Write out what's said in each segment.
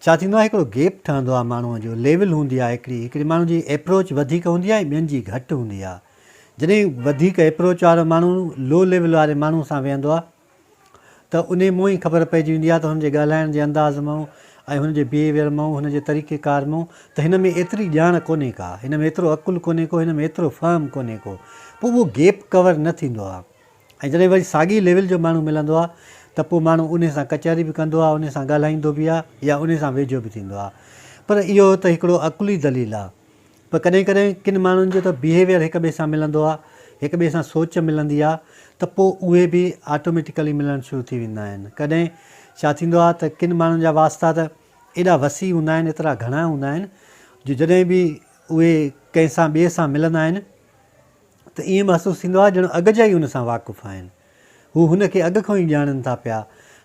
ڇا ٿيندو آهي هڪڙو گيپ ٺهندو آهي ماڻهوء جو ليول هوندي آهي هڪڙي هڪڙي ماڻهو جي ايپروچ وڌيڪ هوندي آهي ۽ ٻين جي گهٽ هوندي آهي جڏهن وڌيڪ ايپروچ وارو ماڻهو لو ليول واري ماڻهو سان ويهندو آهي ته انهي مون ئي خبر پئجي ويندي آهي ته هن جي ڳالهائڻ جي انداز مون ۽ هن جي بيهيويئر مون هن جي طريقي ڪار مون ته هن ۾ ايتري ڄاڻ ڪونهي ڪا هن ۾ ايترو عقل ڪونهي ڪو هن ۾ ايترو فهم ڪونهي ڪو پوء اهو گيپ ڪور نه ٿيندو آهي ۽ جڏهن وري ساڳئي ليول جو ماڻهو ملندو آهي ته پوء ماڻهو انهي سان ڪچهري به ڪندو آهي، انهي سان ڳالهائيندو به آهي يا انهي سان ويجهو به ٿيندو آهي. پر اهو ته هڪڙو عقلي دليل آهي. پر ڪڏهن ڪڏهن ڪن ماڻهن جو ته بيهيويئر هڪ ٻئي سان ملندو آهي، هڪ ٻئي سان سوچ ملندي آهي ته پوء اهي به آٽوميٽيڪلي ملڻ شروع ٿي ويندا آهن. ڪڏهن ڇا ٿيندو آهي ته ڪن ماڻهن جا واسطا ته ايڏا وسيع هوندا آهن، ايترا گهڻا هوندا آهن جو جڏهن به اهي ڪنهن سان ٻئي سان ملندا آهن، ته ائين محسوس ٿيندو آهي ڄڻ اڳ جا ئي هن سان واقف آهن. هو هن کي اڳ کان ئي ڄاڻن ٿا پيا.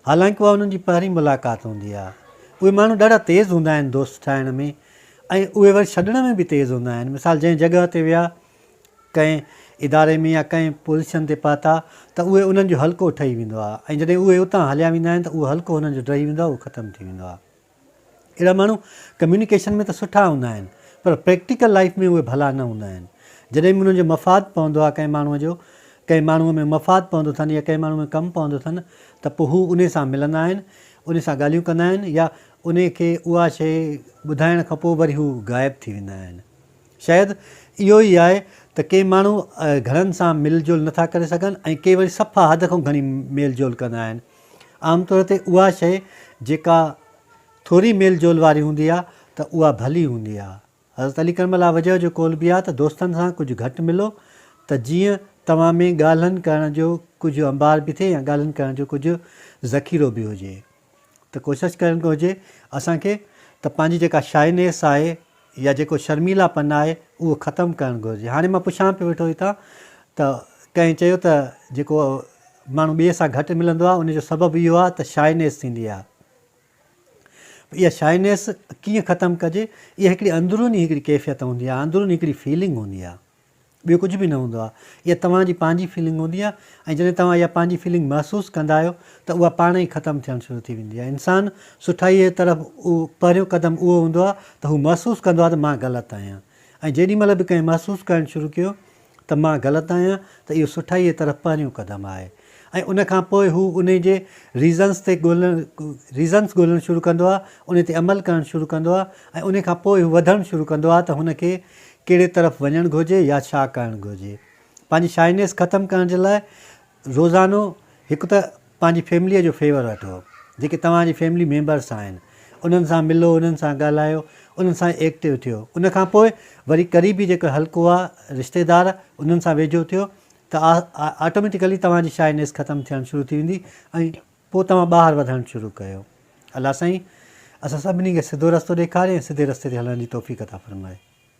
حالانڪ اها انهن جي پهرين ملاقات هوندي آهي. اهي ماڻهو ڏاڍا تيز هوندا آهن دوست ٺاهڻ ۾ ۽ اهي وري ڇڏڻ ۾ به تيز هوندا آهن. مثال جنهن جڳهه تي ويا، ڪنهن اداري ۾ يا ڪنهن پوزيشن تي پهتا ته اهي انهن جو حلقو ٺهي ويندو آهي ۽ جڏهن اهي اتان هليا ويندا آهن ته اهو حلقو هنن جو ڊهي ويندو آهي، اهو ختم ٿي ويندو آهي. اهڙا ماڻهو ڪميونيڪيشن ۾ ته سٺا هوندا آهن پر پريڪٽيڪل لائيف ۾ اهي ڀلا نه هوندا آهن. جڏهن به انهن جو مفاد پوندو آهي ڪنهن ماڻهوء جو ڪنهن ماڻهوء ۾ مفاد پوندو اٿن يا ڪنهن ماڻهوء ۾ ڪم پوندو اٿن ته پوء هو انهي سان ملندا آهن، انهي سان ڳالهيون ڪندا آهن يا انهي کي اها شيء ٻڌائڻ کان پوء وري هو غائب ٿي ويندا آهن. شايد اهو ئي آهي ته ڪي ماڻهو گهڻن سان ميل جول نٿا ڪري سگهن ۽ ڪي وري صفا حد کان گهڻي ميل جول ڪندا آهن. عام طور تي اها شيء جيڪا ٿوري ميل جول واري هوندي آهي ته اها ڀلي هوندي آهي. حضرت علي ڪرم الله وجهه جو قول به آهي ته دوستن سان ڪجهه گهٽ ملو ته جيئن توهان ۾ ڳالهن ڪرڻ جو ڪجهه انبار به ٿئي يا ڳالهن ڪرڻ جو ڪجهه ذخيرو به هجي ته ڪوشش ڪرڻ گهرجي اسان کي ته پنهنجي جيڪا شائنيس آهي يا جيڪو شرميلا پن آهي اهو ختم ڪرڻ گهرجي. هاڻي مان پڇان پيو ويٺو هتان ته ڪنهن چيو ته جيڪو ماڻهو ٻئي سان گهٽ ملندو آهي ان جو سبب اهو آهي ته شائنيس ٿيندي آهي. اها شائنيس ڪيئن ختم ڪجي؟ اها هڪڙي اندروني هڪڙي ڪيفيت هوندي آهي، اندروني هڪڙي فيلنگ هوندي آهي. ٻيو ڪجهه به نه هوندو آهي. اها توهان جي پنهنجي فيلنگ هوندي آهي ۽ جڏهن توهان اها پنهنجي فيلنگ محسوس ڪندا آهيو ته اها پاڻ ئي ختم ٿيڻ شروع ٿي ويندي آهي. انسان سٺائيء جي طرف پهريون قدم اهو هوندو آهي ته هو محسوس ڪندو آهي ته مان غلط آهيان ۽ جيڏي مهل به ڪنهن محسوس ڪرڻ شروع ڪيو ته مان غلط آهيان ته اهو سٺائيء جي طرف پهريون قدم آهي ۽ ان کان پوء هو انهي جي ريزنس تي ڳولڻ ريزنس ڳولڻ شروع ڪندو آهي، انهي تي عمل ڪرڻ شروع ڪندو آهي ۽ انهي کان پوء هو وڌڻ شروع ڪندو آهي ته هن کي ڪهڙي طرف وڃڻ گهرجي يا ڇا ڪرڻ گهرجي. پنهنجي شائنيس ختم ڪرڻ جي لاء روزانو هڪ ته پنهنجي فيمليء جو فيور وٺو، جيڪي توهان جي فيملي ميمبرس آهن انهن سان ملو، انهن سان ڳالهايو، انهن سان ايڪٽو ٿيو. ان کان پوء وري قريبي جيڪو حلقو آهي رشتيدار انهن سان ويجهو ٿيو ته آٽوميٽيڪلي توهان جي شائنيس ختم ٿيڻ شروع ٿي ويندي ۽ پوء توهان ٻاهر وڌڻ شروع ڪيو. الله سائين اسان سڀني کي سڌو رستو ڏيکاري ۽ سڌي رستي تي هلڻ جي توفيق عطا فرمائي.